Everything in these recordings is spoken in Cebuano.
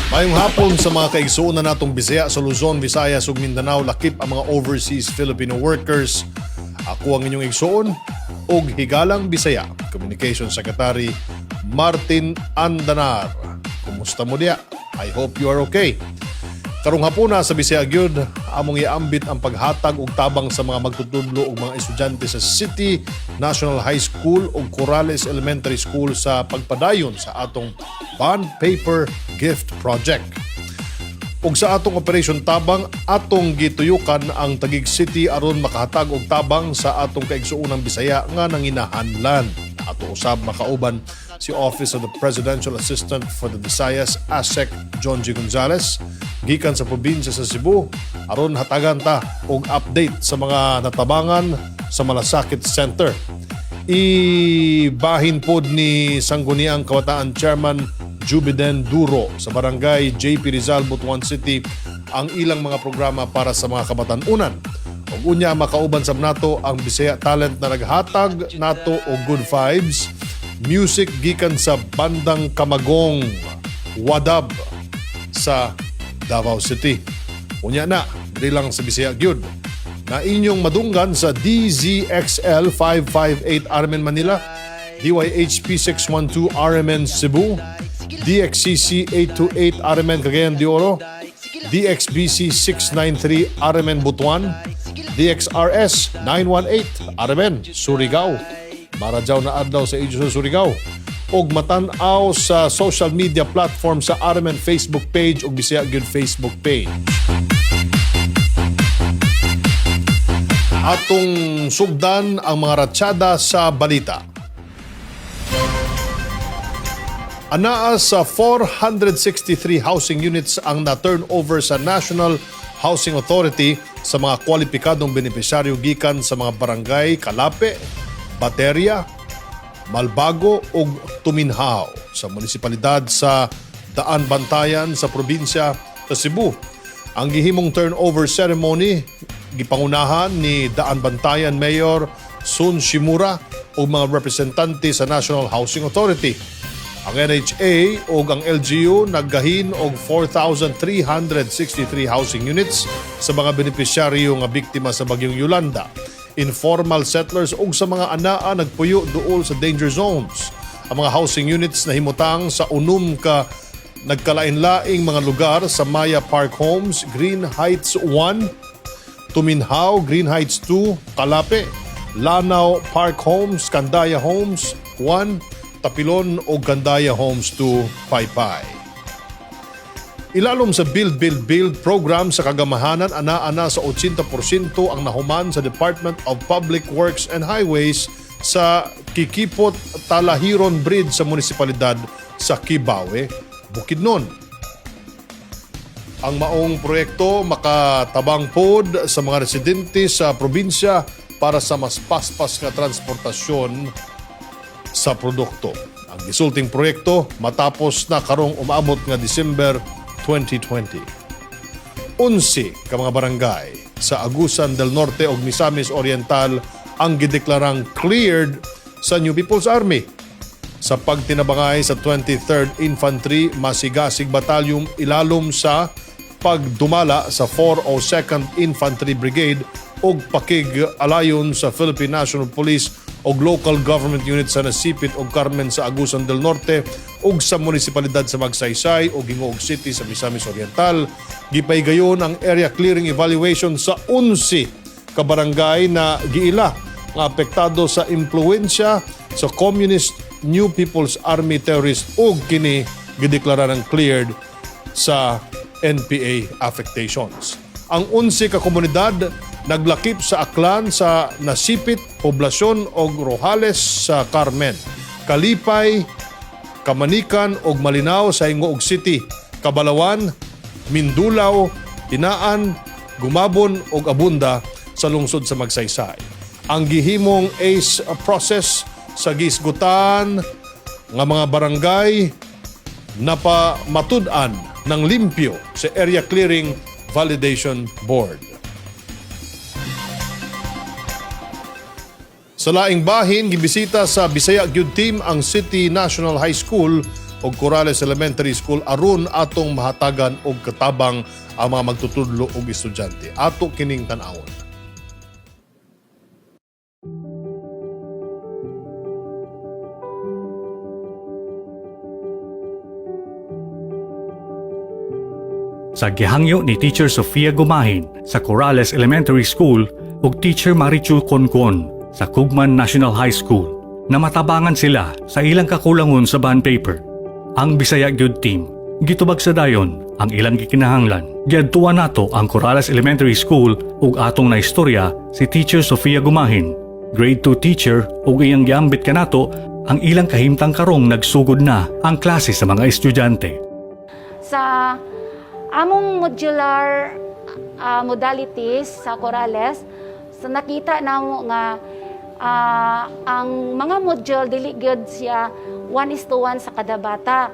Mayong hapon sa mga kaigsuonan natong Bisaya sa Luzon, Visayas ug Mindanao, lakip ang mga overseas Filipino workers. Ako ang inyong igsuon ug higalang Bisaya, Communication Secretary Martin Andanar. Kumusta mo diya? I hope you are okay. Karong hapuna sa Bisaya gyud, among iambit ang paghatag og tabang sa mga magtutudlo ug mga estudyante sa City National High School ug Corrales Elementary School sa pagpadayon sa atong Bond Paper Gift Project. Ug sa atong Operation Tabang, atong gituyukan ang Taguig City aron makahatag og tabang sa atong kaigsuonang Bisaya nga nanginahanlan. Ato usab makauban si Office of the Presidential Assistant for the Visayas, ASEC John G. Gonzales, gikan sa probinsya sa Cebu, aron hatagan ta og update sa mga natabangan sa Malasakit Center. Ibahin pod ni Sangguniang Kabataan Chairman Jubiden Duro sa Barangay JP Rizal, Butuan City ang ilang mga programa para sa mga kabatan-unan. Ug unya, makauban sab nato ang Bisaya talent na naghatag nato og good vibes music gikan sa Bandang Kamagong, Wadab, sa Davao City. Unya na, diri lang sa Bisaya gyud na inyong madunggan sa DZXL 558 RMN Manila, DYHP 612 RMN Cebu, DXCC 828 RMN Cagayan de Oro, DXBC 693 RMN Butuan, DXRS 918 RMN Surigao. Maradyaw na adlaw sa inyo sa Surigao. Og matan-aw sa social media platform sa RMN Facebook page ug Bisaya gyud Facebook page. Atong sugdan ang mga ratsyada sa balita. Anaa sa 463 housing units ang na-turnover sa National Housing Authority sa mga kwalipikadong benepisyaryo gikan sa mga barangay Calape, Bateria, Malbago ug Tuminhaw sa munisipalidad sa Daan Bantayan sa probinsya sa Cebu. Ang gihimong turnover ceremony gipangunahan ni Daan Bantayan Mayor Sun Shimura ug mga representante sa National Housing Authority. Ang NHA ug ang LGU naggahin og 4,363 housing units sa mga benepisyaryo nga biktima sa bagyong Yolanda, informal settlers ug sa mga anaa nagpuyo duol sa danger zones. Ang mga housing units na himutang sa 6 ka nagkalain-laing mga lugar sa Maya Park Homes, Green Heights 1, Tuminhaw, Green Heights 2, Calape, Lanao Park Homes, Candaya Homes 1, Tapilon o Candaya Homes 2, Paypay. Ilalom sa Build, Build, Build program sa Kagamahanan, ana-ana sa 80% ang nahuman sa Department of Public Works and Highways sa Kikipot Talahiron Bridge sa munisipalidad sa Kibawe, Bukidnon. Ang maong proyekto makatabang pod sa mga residente sa probinsya para sa mas paspas nga transportasyon sa produkto. Ang gisulting proyekto matapos na karong umaabot nga December 2020. 11 ka mga barangay sa Agusan del Norte ug Misamis Oriental ang gideklarang cleared sa New People's Army sa pagtinabangay sa 23rd Infantry Masigasig Battalion ilalom sa pagdumala sa 402nd Infantry Brigade ug pakig-alayon sa Philippine National Police ug local government unit sa Nasipit ug Carmen sa Agusan del Norte ug sa munisipalidad sa Magsaysay ug Gingoog City sa Misamis Oriental. Gipaygayon ang area clearing evaluation sa 11 ka barangay na giila nga apektado sa impluwensya sa Communist New People's Army terrorist ug kini gideklara ng cleared sa NPA affectations. Ang 11 ka komunidad naglakip sa Aklan sa Nasipit, Poblasyon ug Rojales sa Carmen, Kalipay, Kamanikan ug Malinaw sa Gingoog City, Kabalawan, Mindulaw, Tinaan, Gumabon ug Abunda sa lungsod sa Magsaysay. Ang gihimong ACE process sa gisgutan nga mga barangay napamatud-an ng limpyo sa Area Clearing Validation Board. Sa laing bahin, gibisita sa Bisaya Gyud Team ang City National High School ug Corrales Elementary School aron atong mahatagan og katabang ang mga magtutudlo og estudyante. Ato kining tan-awon. Sa gihangyo ni Teacher Sofia Gumahin sa Corrales Elementary School ug Teacher Marichu Concon sa Cugman National High School na matabangan sila sa ilang kakulangon sa bond paper. Ang Bisaya Gyud Team gitubag sa dayon ang ilang gikinahanglan. Giadtuan nato ang Corrales Elementary School ug atong naistorya si Teacher Sofia Gumahin, Grade 2 teacher, ug iyang giambit kanato ang ilang kahimtang karong nagsugod na ang klase sa mga estudyante. Sa among modular modalities sa Corrales, so nakita namo nga ang mga module dili gyud siya 1:1 sa kada bata,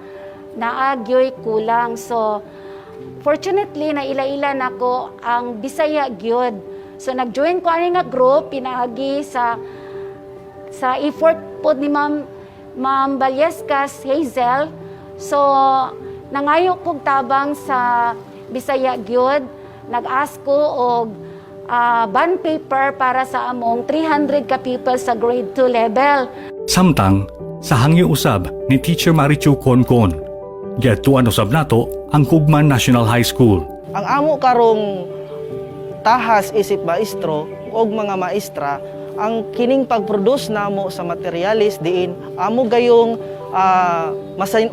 naa gyoy kulang. So fortunately, naila-ila nako ang Bisaya gyud, so nag-join ko ani nga group pinaagi sa effort pod ni Ma'am Ballescas Hazel. So nangayo kog tabang sa Bisaya gyud, nag-ask ko og bond paper para sa among 300 ka people sa grade 2 level. Samtang, sa hangyo usab ni Teacher Marichu Concon, giadtuan usab nato ang Cugman National High School. Ang amo karong tahas isip maestro og mga maestra ang kining pag-produce namo sa materialis diin amo gayong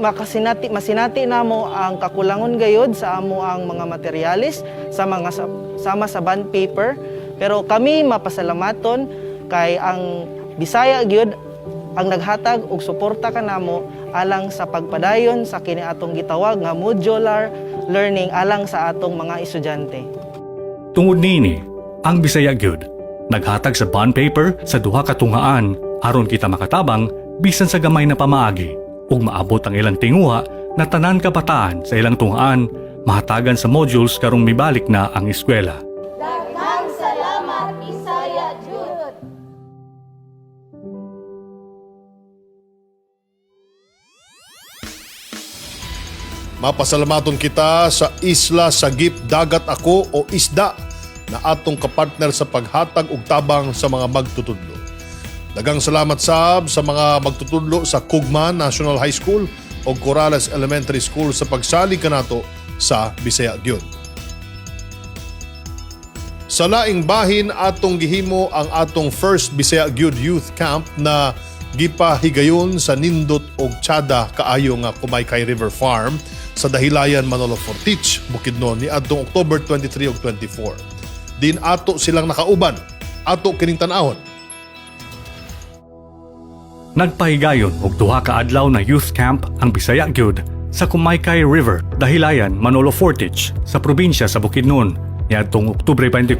makasinati masinati namo ang kakulangon gayod sa amo ang mga materialis sa mga sama sa bond paper, pero kami mapasalamaton kay ang Bisaya gyud ang naghatag og suporta kanamo alang sa pagpadayon sa kini atong gitawag nga modular learning alang sa atong mga estudyante. Tungod niini, ang Bisaya gyud naghatag sa bond paper sa duha ka tunghaan aron kita makatabang bisan sa gamay na pamaagi ug maabot ang ilang tinguha na tanan kabataan sa ilang tunghaan mahatagan sa modules karong mibalik na ang eskwela. Daghang salamat, Bisaya Jud! Mapasalamaton kita sa Isla Sagip Dagat Ako o Isda na atong kapartner sa paghatag og tabang sa mga magtutudlo. Daghang salamat sab sa mga magtutudlo sa Cugman National High School o Corrales Elementary School sa pagsalig kanato sa Bisaya gyud. Sa laing bahin, atong gihimo ang atong first Bisaya Gyud Youth Camp na gipahigayon sa nindot og tsada kaayo nga Kumaykay River Farm sa Dahilayan, Manolo Fortich, Bukidnon niadtong October 23 ug 24. Din ato silang nakauban. Ato kining tan-awon. Nagpahigayon og duha ka adlaw na youth camp ang Bisaya Gyud sa Kumaykay River, Dahilayan, Manolo Fortich sa probinsya sa Bukidnon niadtong Oktubre 24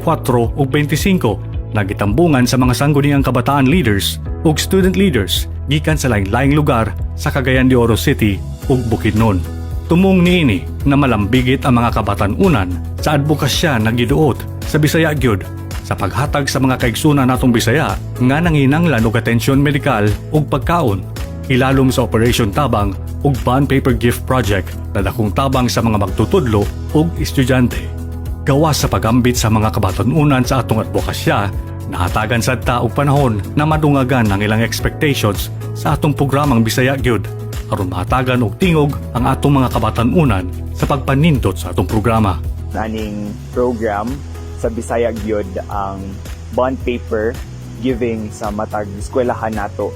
ug 25 na gitambungan sa mga sangguniang kabataan leaders ug student leaders gikan sa lain-laing lugar sa Cagayan de Oro City ug Bukidnon. Tumong niini na malambigit ang mga kabatan-unan sa advokasya na giduot sa Bisaya Gyud sa paghatag sa mga kaigsunan natong Bisaya nga nanginanglan og atensyon medikal ug pagkaon ilalom sa Operation Tabang ug Bond Paper Gift Project na dakong tabang sa mga magtutudlo ug estudyante. Gawas sa pagambit sa mga kabatan-unan sa atong advokasya, nahatagan sad ta og panahon na madungagan ang ilang expectations sa atong programang Bisaya Gyud aron mahatagan og tingog ang atong mga kabatan-unan sa pagpanindot sa atong programa. Aning program sa Bisaya gyud ang bond paper giving sa matag eskwelahan nato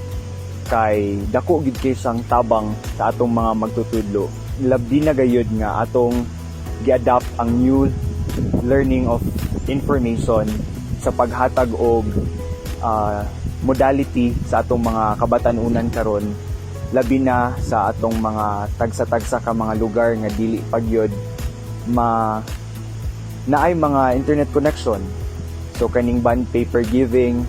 kay dako gid kay siyang tabang sa atong mga magtutudlo, labi na gayud nga atong gi-adapt ang new learning of information sa paghatag og modality sa atong mga kabatan-unan karon, labi na sa atong mga tagsa-tagsa ka mga lugar nga dili pagyod ma naay mga internet connection. So kaning bond paper giving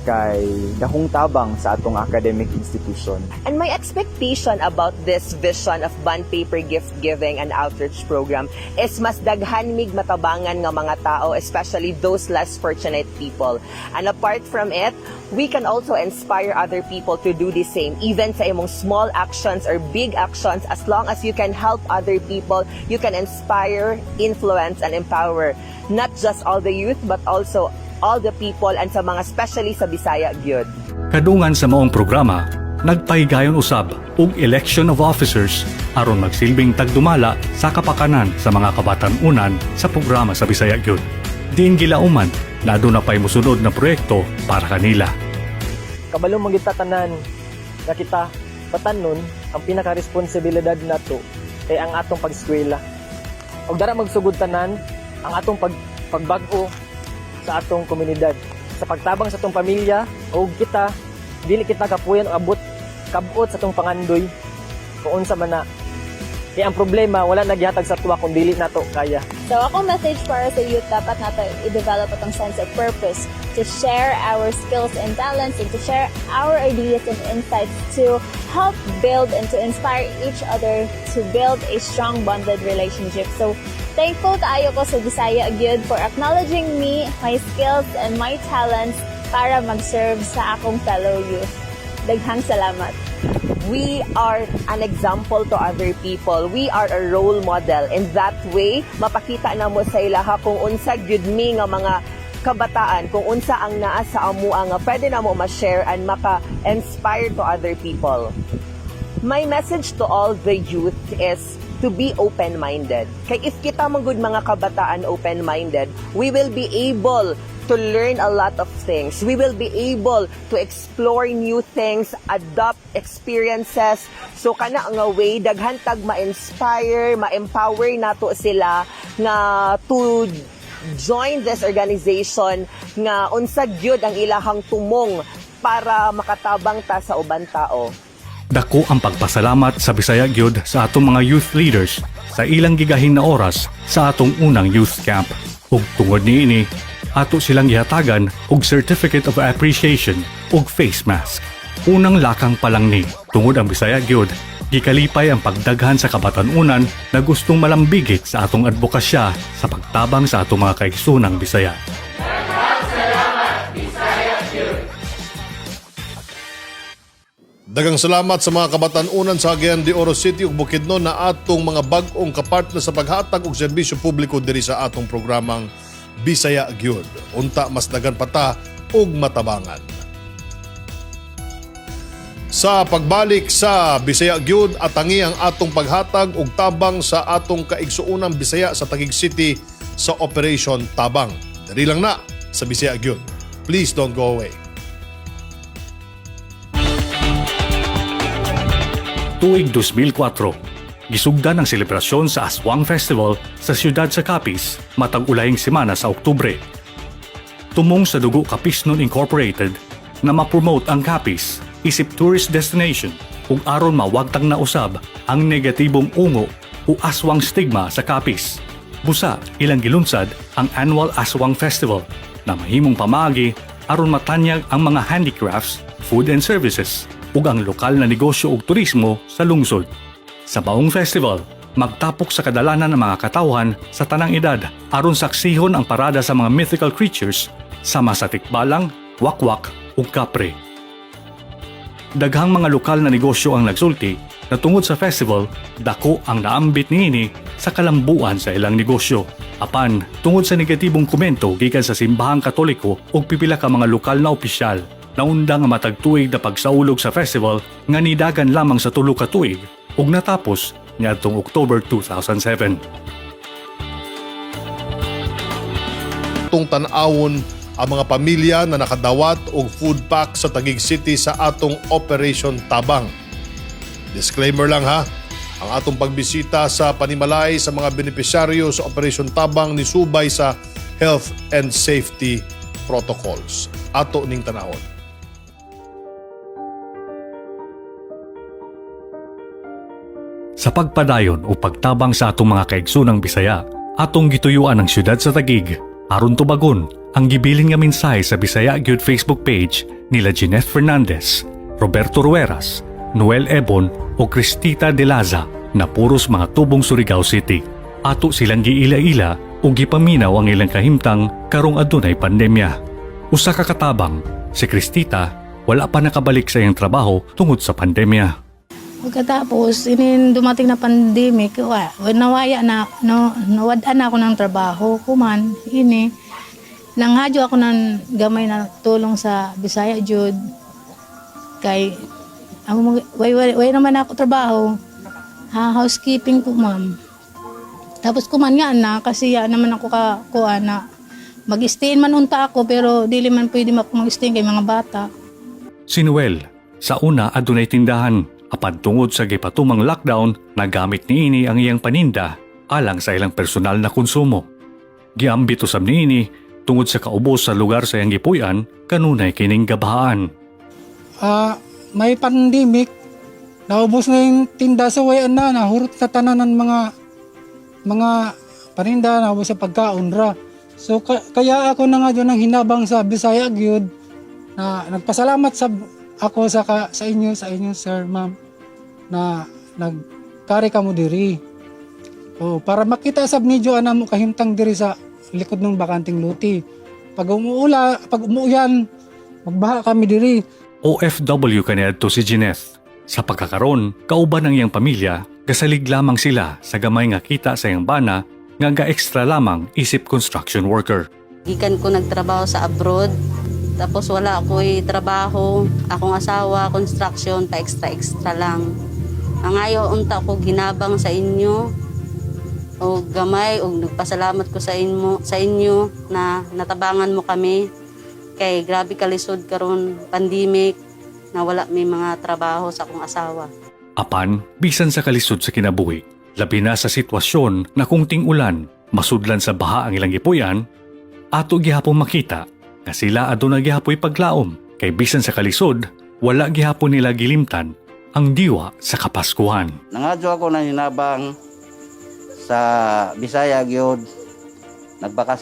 Kay dakong tabang sa atong academic institution. And my expectation about this vision of bond paper gift giving and outreach program is mas daghan mig matabangan nga mga tao, especially those less fortunate people. And apart from it, we can also inspire other people to do the same, even sa imong small actions or big actions. As long as you can help other people, you can inspire, influence, and empower not just all the youth, but also all the people and sa mga, especially sa Bisaya gyud. Kadungan sa maong programa, nagpahigayon usab og election of officers aron magsilbing tagdumala sa kapakanan sa mga kabatan-unan sa programa sa Bisaya gyud. Diin gilauman na aduna pa'y mosunod na proyekto para kanila. Kabalo man kita tanan nga kita batan-on, ang pinaka-responsibilidad nato kay ang atong pag-eskwela. Og dara magsugod tanan ang atong pagbag-o sa atong komunidad. Sa pagtabang sa atong pamilya og kita dili kita kapuyan o abot kabot sa atong pangandoy kung unsa man na. Kay ang problema wala nagihatag sa tuwa kung dili nato kaya. So akong message para sa youth, dapat nato i-develop atong sense of purpose to share our skills and talents and to share our ideas and insights to help build and to inspire each other to build a strong bonded relationship. So thankful kaayo ko sa Bisaya gyud for acknowledging me, my skills and my talents para mag-serve sa akong fellow youth. Daghang salamat. We are an example to other people. We are a role model. In that way, mapakita namo sa ilaha kung unsa gyud mi nga mga kabataan, kung unsa ang naa sa amua nga pwede namo ma-share and maka-inspire to other people. My message to all the youth is to be open-minded. Kay if kita man gud mga kabataan open-minded, we will be able to learn a lot of things. We will be able to explore new things, adopt experiences. So kana nga way, daghan tag ma-inspire, ma-empower nato sila nga to join this organization nga unsa gyud ang ilahang tumong para makatabang ta sa uban tao. Dako ang pagpasalamat sa Bisaya gyud sa atong mga youth leaders sa ilang gigahin na oras sa atong unang youth camp. Ug tungod niini, ato silang gihatagan og Certificate of Appreciation ug face mask. Unang lakang pa lang ni tungod ang Bisaya gyud gikalipay ang pagdaghan sa kabatan-unan na gustong malambigit sa atong advokasya sa pagtabang sa atong mga kaigsoonang Bisaya. Daghang salamat sa mga kabatan-unan sa Cagayan de Oro City ug Bukidnon na atong mga bag-ong kapartner sa paghatag og serbisyo publiko diri sa atong programang Bisaya Gyud. Unta mas daghan pa ta og matabangan. Sa pagbalik sa Bisaya Gyud, atangi ang atong paghatag og tabang sa atong kaigsuonang Bisaya sa Taguig City sa Operation Tabang. Diri lang na sa Bisaya Gyud. Please don't go away. Tuig 2004, gisugdan ang selebrasyon sa Aswang Festival sa siyudad sa Capiz matag ulahing semana sa Oktubre. Tumong sa Dugo Capisnon Incorporated na ma-promote ang Capiz isip tourist destination ug aron mawagtang na usab ang negatibong ungo o aswang stigma sa Capiz. Busa ilang gilunsad ang annual Aswang Festival na mahimong pamaagi aron matanyag ang mga handicrafts, food and services ug ang lokal na negosyo ug turismo sa lungsod. Sa maong festival, magtapok sa kadalanan ng mga katawhan sa tanang edad aron saksihon ang parada sa mga mythical creatures sama sa tikbalang, wakwak ug kapre. Daghang mga lokal na negosyo ang nagsulti na tungod sa festival, dako ang naambit niini sa kalambuan sa ilang negosyo. Apan, tungod sa negatibong komento gikan sa simbahang Katoliko ug pipila ka mga lokal na opisyal, naundang ang matag tuig na pagsaulog sa festival nga nidagan lamang sa 3 ka tuig ug natapos niadtong October 2007. Atong tan-awon ang mga pamilya na nakadawat og food pack sa Taguig City sa atong Operation Tabang. Disclaimer lang ha, ang atong pagbisita sa panimalay sa mga benepisyaryo sa Operation Tabang ni subay sa health and safety protocols. Ato ning tanawon. Sa pagpadayon o pagtabang sa atong mga kaigsoonang Bisaya, atong gituyuan ang siyudad sa Taguig aron tubagon Ang gibilin nga mensahe sa Bisaya Gyud Facebook page nila Jeanette Fernandez, Roberto Rueras, Noel Ebon o Cristita De Laza na puros mga tubong Surigao City. Ato silang giila-ila o gipaminaw ang ilang kahimtang karong adunay pandemya. Usa ka katabang, si Cristita wala pa nakabalik sa iyang trabaho tungod sa pandemya. Pagkatapos, inin dumating na pandemic, nawaya na, no, nawad-an na ako ng trabaho. Kuman, ini, nangadyo ako ng gamay na tulong sa Bisaya Jud. Kay, ang, way naman ako trabaho. Ha, housekeeping ko, ma'am. Tapos kuman nga na, kasi ya naman ako ka, kuha na, mag-stay man unta ako, pero dili man pwede mag-stay kay mga bata. Si Noel, sa una adunay tindahan, apan tungod sa gipatumang lockdown, nagamit niini ang iyang paninda alang sa ilang personal na konsumo. Giambit usab niini tungod sa kaubos sa lugar sa iyang gipuy-an, kanunay kining gabahaan. May pandemic, naubos na yung tinda sa wayan na, nahurot na tanan ng mga paninda, naubos sa pagkaon ra. So kaya ako na nga doon ang hinabang sa Bisaya gyud na nagpasalamat sa ako sa inyo sir, ma'am, na nagkari ka mo diri. O para makita sab ninyo ana mo kahimtang diri sa likod ng bakanting luti. Pag umuula, pag umuuyan, magbaha kami diri. OFW kaniadto si Jeanette. Sa pagkakaron, kauban ang iyang pamilya, gasalig lamang sila sa gamay nga kita sa iyang bana nga ga-extra lamang isip construction worker. Gikan ko nagtrabaho sa abroad, tapos wala ako'y trabaho, akong asawa, construction, pa extra-extra lang. Ang ayaw unta ko ginabang sa inyo, o gamay, o nagpasalamat ko sa inyo na natabangan mo kami. Kay grabe kalisod karon pandemic, na wala may mga trabaho sa akong asawa. Apan, bisan sa kalisod sa kinabuhi, labi na sa sitwasyon na kung ting-ulan, masudlan sa baha ang ilang gipuy-an, ato gihapon makita nga sila aduna gihapoy paglaom kay bisan sa kalisod, wala gihapon nila gilimtan ang diwa sa Kapaskuhan. Nangadyo ako na hinabang sa Bisaya gyud. Nagbaka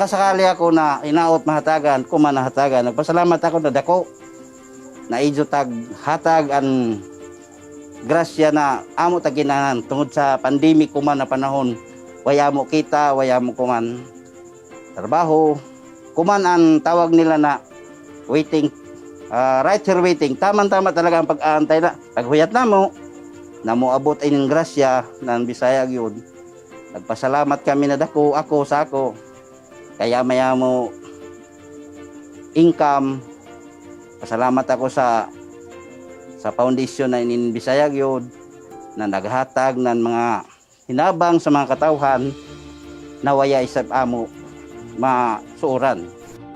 sakali ako na inaot mahatagan, ko man nahatagan. Nagpasalamat ako na dako na idyo tag hatag ang grasya na amo tag ginahan tungod sa pandemic kuman na panahon. Waya mo kita, waya mo kuman trabaho. Kuman ang tawag nila na waiting, right here waiting. Tama-tama talaga ang pag-aantay na. Paghuyat na mo, na moabot ining grasya ng Bisaya gyud. Nagpasalamat kami na dako ako sa ako. Kaya maya mo income. Pasalamat ako sa foundation na inin Bisaya gyud na naghatag ng mga hinabang sa mga katawhan na waya isab amo masuoran.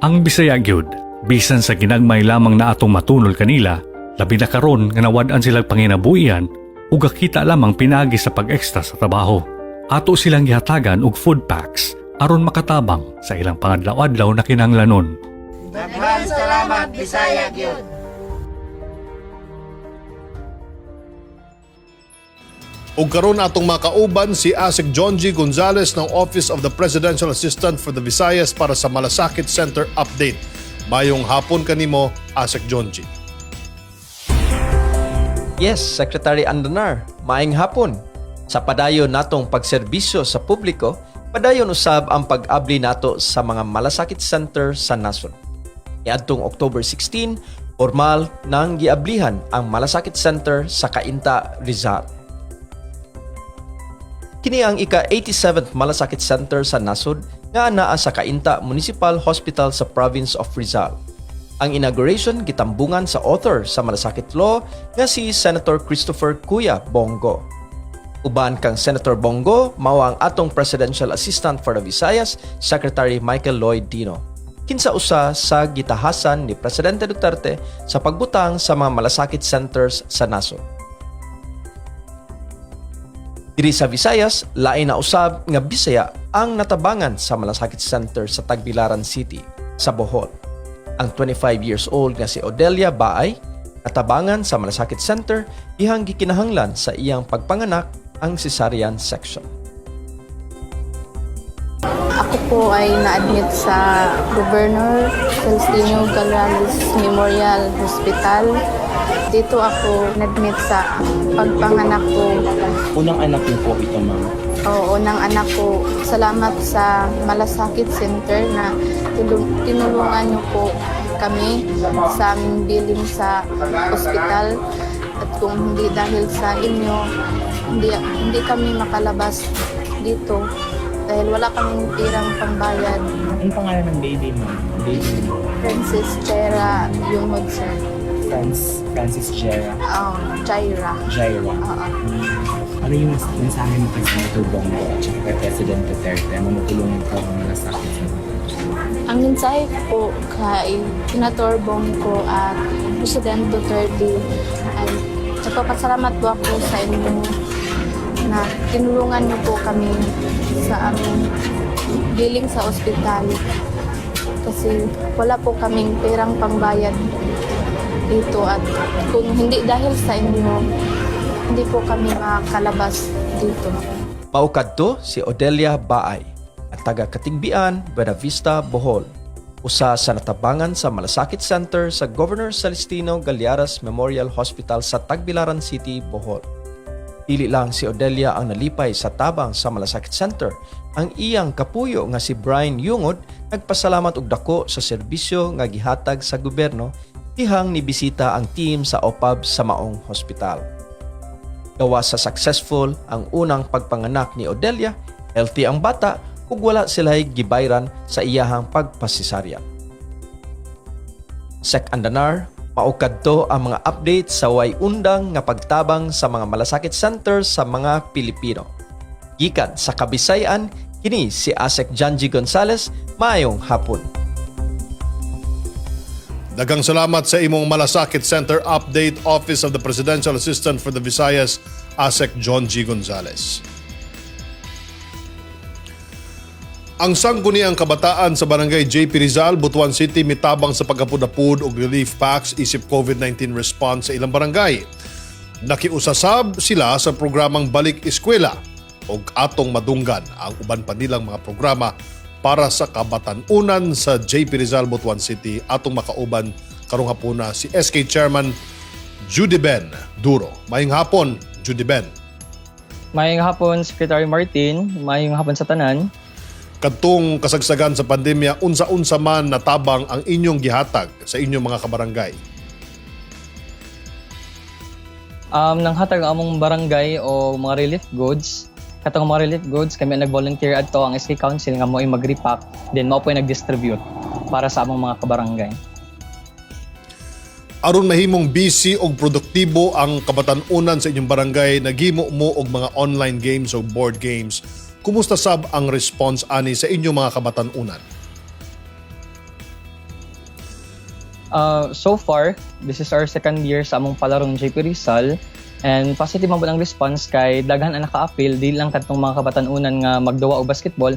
Ang Bisaya gyud, bisan sa ginagmay lamang na atong matunol kanila, labi na karon nga nawad-an sila panginabuhian ug kita lamang pinaagi sa pag-extra sa trabaho. Ato silang gihatagan og food packs aron makatabang sa ilang pangadlaw-adlaw na kinahanglanon. Daghan salamat, Bisaya gyud. Ug karon atong makauban si Asec John G. Gonzales ng Office of the Presidential Assistant for the Visayas para sa Malasakit Center update. Mayong hapon kanimo, Asec John G. Yes, Secretary Andanar, maayong hapon. Sa padayon natong pagserbisyo sa publiko, padayon usab ang pag-abli nato sa mga malasakit center sa nasod. Niadtong October 16, formal nang giablihan ang Malasakit Center sa Cainta, Rizal. Kini ang ika-87th Malasakit Center sa nasod nga naa sa Cainta Municipal Hospital sa Province of Rizal. Ang inauguration gitambungan sa author sa Malasakit Law nga si Senator Christopher Cuya Bong Go. Uban kang Senator Bong Go mao ang atong Presidential Assistant for the Visayas, Secretary Michael Lloyd Dino. Kinsa usa sa gitahasan ni Presidente Duterte sa pagbutang sa mga malasakit centers sa nasod. Diri sa Visayas, lain na usab nga Bisaya ang natabangan sa Malasakit Center sa Tagbilaran City, sa Bohol. Ang 25 years old nga si Odelia Baay natabangan sa Malasakit Center ihang gikinahanglan sa iyang pagpanganak ang cesarean section. Ako po ay na-admit sa Governor Celestino Gallares Memorial Hospital. Dito ako na-admit sa pagpanganak ko. Unang anak niyo po ito, ma'am? Oo, ng anak ko. Salamat sa Malasakit Center na tinulungan niyo po kami sa aming billing sa ospital. At kung hindi dahil sa inyo, hindi, hindi kami makalabas dito dahil wala kaming pirang pambayad. Anong pangalan ng baby, ma'am? Baby mo? Francis Chera Yungod, sir. Francis Jera. Jaira. Jaira. Oo. Ano yung mensahe mo kay Senator Bong Go at saka kay President Duterte na matulungan ka ang malasakit sa Ang mensahe ko po kay Senator Bong Go at President Duterte ay nagpapasalamat po ako sa inyo na tinulungan niyo po kami sa aming billing sa ospital kasi wala po kaming perang pambayad dito at kung hindi dahil sa inyo, hindi po kami makakalabas dito. Mao kadto si Odelia Baay at taga Katingbian, Buenavista, Bohol. Usa sa natabangan sa Malasakit Center sa Governor Celestino Gallares Memorial Hospital sa Tagbilaran City, Bohol. Dili lang si Odelia ang nalipay sa tabang sa Malasakit Center. Ang iyang kapuyo nga si Brian Yungod nagpasalamat og dako sa serbisyo nga gihatag sa gobyerno dihang nibisita ang team sa OPAB sa maong hospital. Gawa sa successful ang unang pagpanganak ni Odelia, healthy ang bata ug wala sila'y gibayran sa iyahang pagpasisarya. Sek Andanar, mao kadto ang mga update sa way undang nga pagtabang sa mga malasakit center sa mga Pilipino. Gikan sa Kabisayan, kini si Asek Janji Gonzales, maayong hapon. Daghang salamat sa imong Malasakit Center Update, Office of the Presidential Assistant for the Visayas, ASEC John G. Gonzales. Ang sangguniang kabataan sa Barangay JP Rizal, Butuan City mitabang sa pagkapud-apud og relief packs isip COVID-19 response sa ilang barangay. Nakiusasab sila sa programang Balik Eskwela og atong madunggan ang uban pa nilang mga programa para sa kabatanunan sa JP Rizal, Butuan City. Atong makauban karong hapuna si SK Chairman Judy Ben Duro. Maayong hapon, Judy Ben. Maayong hapon, Secretary Martin. Maayong hapon sa tanan. Kadtong kasagsagan sa pandemya, unsa-unsa man natabang ang inyong gihatag sa inyong mga kabarangay? Nanghatag ang among barangay o mga relief goods. Katong mga relief goods, kami ang nag-volunteer adto ang SK Council nga mo mag-repack, then mao po nag-distribute para sa among mga kabarangay. Aron mahimong busy og produktibo ang kabatanunan sa inyong barangay, naghimo mo og mga online games o board games. Kumusta sab ang response ani sa inyong mga kabatanunan? So far, this is our second year sa among palarong JP Rizal and positive man ang response kay daghan ang naka-apil, di lang kadtong mga kabatanunan nga magduwa og basketball,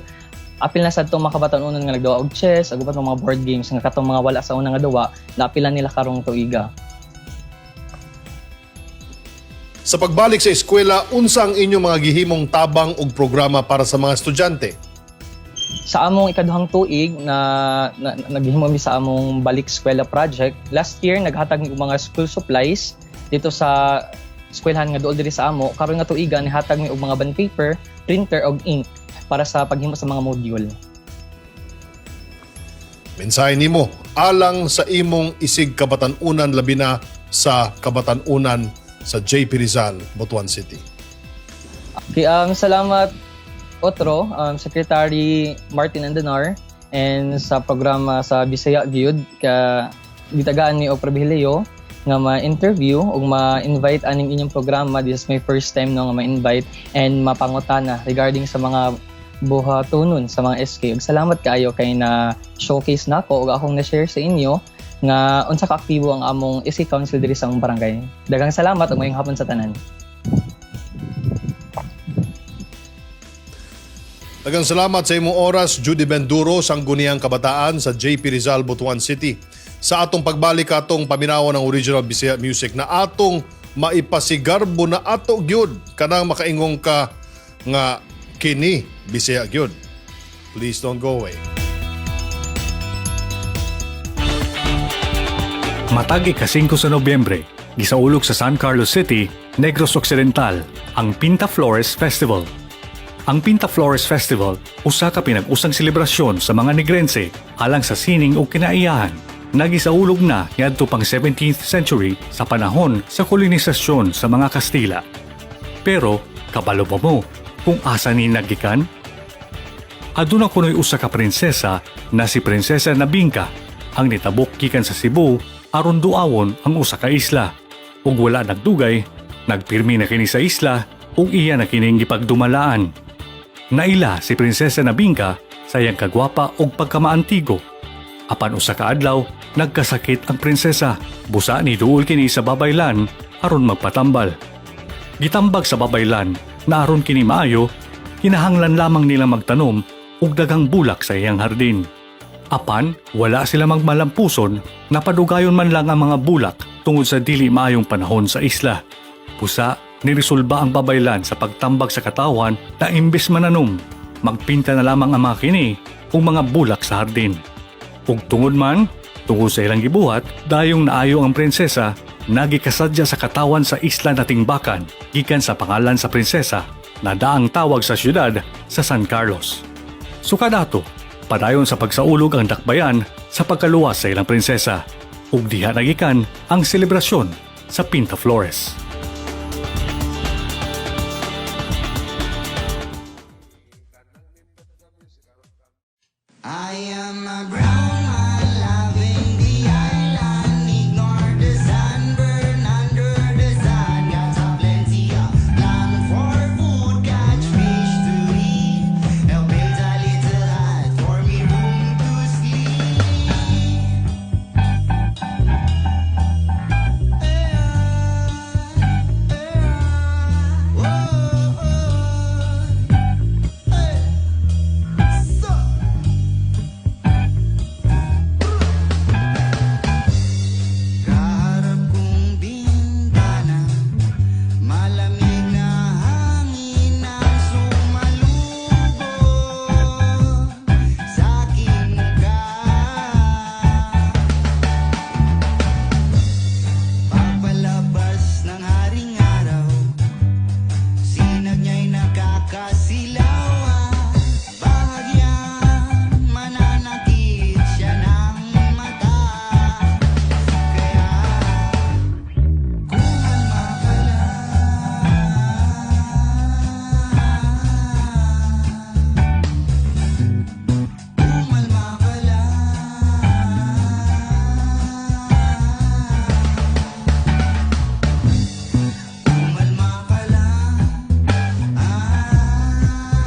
apil na sad tong mga kabatanunan nga nagduwa og chess ug uban mga board games nga katong mga wala sa una nga duwa, naapilan nila karong tuiga. Sa pagbalik sa eskwela, unsa ang inyong mga gihimong tabang og programa para sa mga estudyante? Sa among ikaduhang tuig na naghimo mi sa among Balik Eskwela project, last year naghatag mi og mga school supplies dito sa eskwelahan nga duol diri sa amo. Karon nga tuiga nihatag mi og mga bond paper, printer og ink para sa paghimo sa mga module. Mensahe nimo alang sa imong isig kabatanunan, labi na sa kabatanunan sa JP Rizal, Butuan City. Okay, salamat otro, Secretary Martin Andanar and sa programa sa Bisaya Gyud ka gitagaan ni og pribilehiyo nga ma-interview ug ma-invite aning inyong programa. This is my first time, no, nga ma-invite and mapangutana regarding sa mga buhatonon sa mga SK. Ug salamat kaayo kay na showcase nako ug akong na-share sa inyo nga unsa ka aktibo ang among SK Council diri sa among barangay. Daghang salamat ug maayong hapon sa tanan. Daghang salamat sa imong oras, Judy Benduro, Sangguniang Kabataan sa JP Rizal, Butuan City. Sa atong pagbalik, atong paminawan ng original Bisaya music na atong maipasigarbo na ato gyud kanang makaingong ka nga kini Bisaya gyud. Please don't go away. Matag ika-5 sa Nobyembre, gisaulog sa San Carlos City, Negros Occidental, ang Pinta Flores Festival. Ang Pinta Flores Festival usa ka pinag-usang selebrasyon sa mga Negrense alang sa sining ug kinaiyahan. Nagisaulog na ngadto pang 17th century sa panahon sa kolonisasyon sa mga Kastila. Pero kabalo ba mo kung asa ni nagikan? Aduna kuno'y usa ka prinsesa na si Prinsesa Nabingka ang nitabok gikan sa Cebu aron duawon ang usa ka isla. Ug wala nagdugay, nagpirmi na kini sa isla ug iya na kining gipagdumalaan. Naila si Prinsesa Nabingka sa iyang kagwapa ug pagkamaantigo. Apan usa ka adlaw, nagkasakit ang prinsesa. Busa ni duol kini sa babaylan aron magpatambal. Gitambag sa babaylan na aron kini maayo, kinahanglan lamang nila magtanom og daghang bulak sa iyang hardin. Apan, wala sila magmalampuson na padugayon man lang ang mga bulak tungod sa dili maayong panahon sa isla. Pusa, niresolba ang babaylan sa pagtambag sa katawan na imbes mananom, magpinta na lamang ang mga kini ug mga bulak sa hardin. Ug tungod man, tungod sa ilang gibuhat, dayong naayo ang prinsesa, nagikasadya sa katawan sa isla na Tingbakan, gikan sa pangalan sa prinsesa, na daang tawag sa syudad sa San Carlos. Sukadato, padayon sa pagsaulog ang dakbayan sa pagkaluwas sa ilang prinsesa, ug diha nagikan ang selebrasyon sa Pinta Flores. I am a brown man loving the island. Ignore the sunburn under the sun. Got a plenty of land for food, catch fish to eat. Help build a little hut for me room to sleep. Kaharap kong bintana, malamig na hangin ang sumalubong sa aking mukha. Papalabas ng haring araw, sinag niya'y nakakasilaw. Bahagyang mananakit siya ng mata. Kaya kumalma ka lang. Kumalma ka lang. Kumalma ka lang. Ah,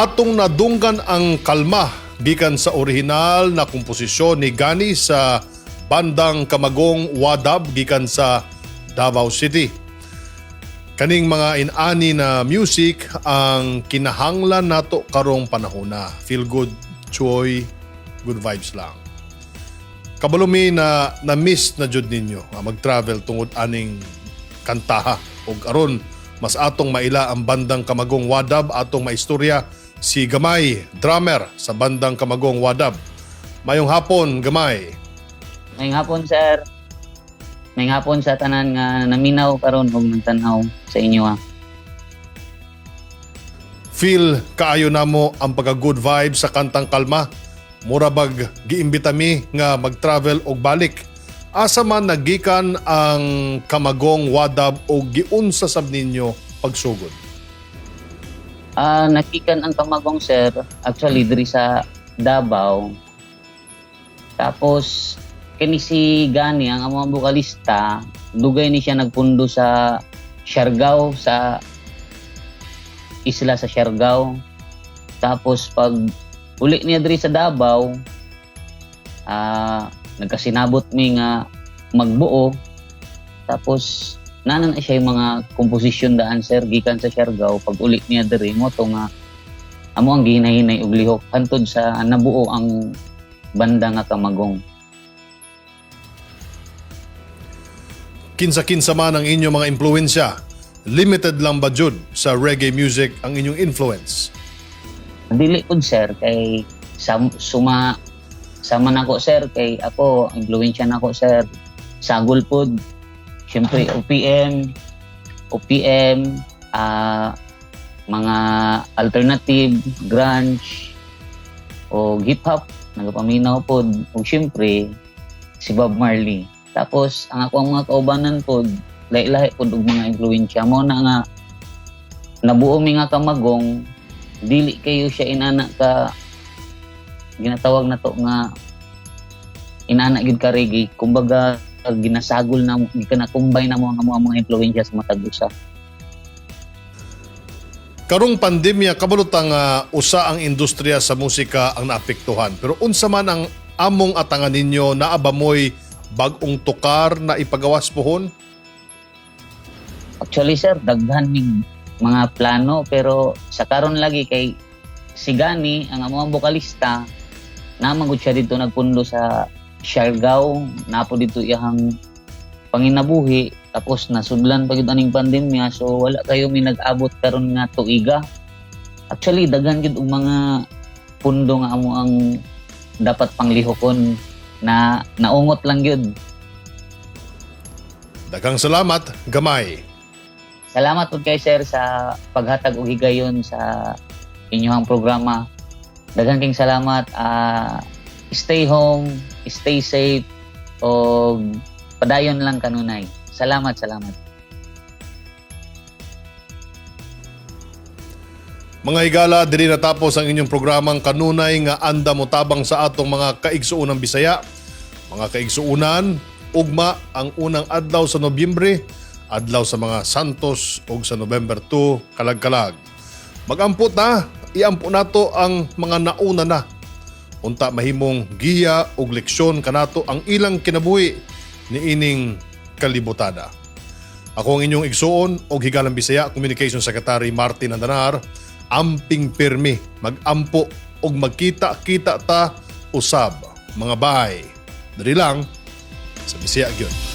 Atong nadunggan ang Kalma gikan sa orihinal na komposisyon ni Gani sa bandang Kamagong Wadab gikan sa Davao City. Kaning mga inani na music ang kinahanglan nato karong panahona. Feel good, joy, good vibes lang. Kabalo mi na na-miss na jud ninyo nga mag-travel tungod aning kantaha. Ug aron mas atong maila ang bandang Kamagong Wadab, atong maistorya si Gamay, drummer sa bandang Kamagong Wadab. Mayong hapon, Gamay. Mayong hapon, sir. Mayong hapon sa tanan nga naminaw karon ug nagtan-aw sa inyo ah. Feel kaayo namo ang pagka good vibe sa kantang Kalma. Mura bag giimbita mi nga mag-travel og balik. Asa man nagikan ang Kamagong Wadab o giunsa sab ninyo pagsugod? Ah, nagikan ang Kamagong, sir, actually diri sa Davao. Tapos kini si Gani ang among bokalista, dugay ni siya nagpundo sa Siargao, sa isla sa Siargao. Tapos pag uli niya diri sa Davao, nagkasinabot mi nga magbuo. Tapos nana na siya yung mga komposisyon daan, sir, gikan sa Siargao. Pag uli niya diri mo to nga amo ang gihinay-hinay og lihok hantod sa nabuo ang banda nga Kamagong. Kinsa-kinsa man ang inyong mga impluwensya, limited lang ba jud sa reggae music ang inyong influence? Dili pud, sir, kay suma sama nako, sir, kay ako impluwensya nako, sir, sagol pud, syempre OPM, OPM, mga alternative, grunge o hip hop nagapaminaw pod, ug syempre si Bob Marley. Tapos ang ako ang mga kaubanan pod lahi-lahi pod og mga impluwensya mo na nga nabuo mi nga Kamagong. Dili kayo siya inana ka ginatawag na to nga inana gid ka reggae, kumbaga ginasagol na gikan na combine na mo ang amo ang mga impluwensya sa matag usa. Karong pandemya, kabalutang usa ang industriya sa musika ang naapektuhan. Pero unsa man ang among atangan ninyo, naa ba mo'y bag-ong tukar na ipagawas pohon? Actually, sir, daghan ning mga plano, pero sa karon lagi kay si Gani ang among bokalista, naman gud siya dito nagpundo sa Siargao, napo dito iyang panginabuhi, tapos nasudlan pa gyud aning pandemya, so wala kayo mi nag-abot karon nga tuiga. Actually daghan gyud og mga pundo nga amo ang dapat panglihokon na naungot lang gyud. Daghang salamat, Gamay. Salamat pud kay sir sa paghatag og higayon sa inyong programa. Daghang king salamat. Stay home, stay safe, og padayon lang kanunay. Salamat, salamat. Mga higala, diri natapos ang inyong programang kanunay nga anda motabang sa atong mga kaigsuonang Bisaya. Mga kaigsuonan, ugma ang unang adlaw sa Nobyembre, adlaw sa mga Santos ug sa November 2, kalagkalag. Magampo ta, iampo nato ang mga nauna na. Unta mahimong giya ug leksyon kanato ang ilang kinabuhi niining kalibutada. Ako ang inyong igsuon og higalang Bisaya, Communication Secretary Martin Andanar. Amping pirmi, magampo og magkita-kita ta usab. Mga bay, diri lang sa Bisaya gyud.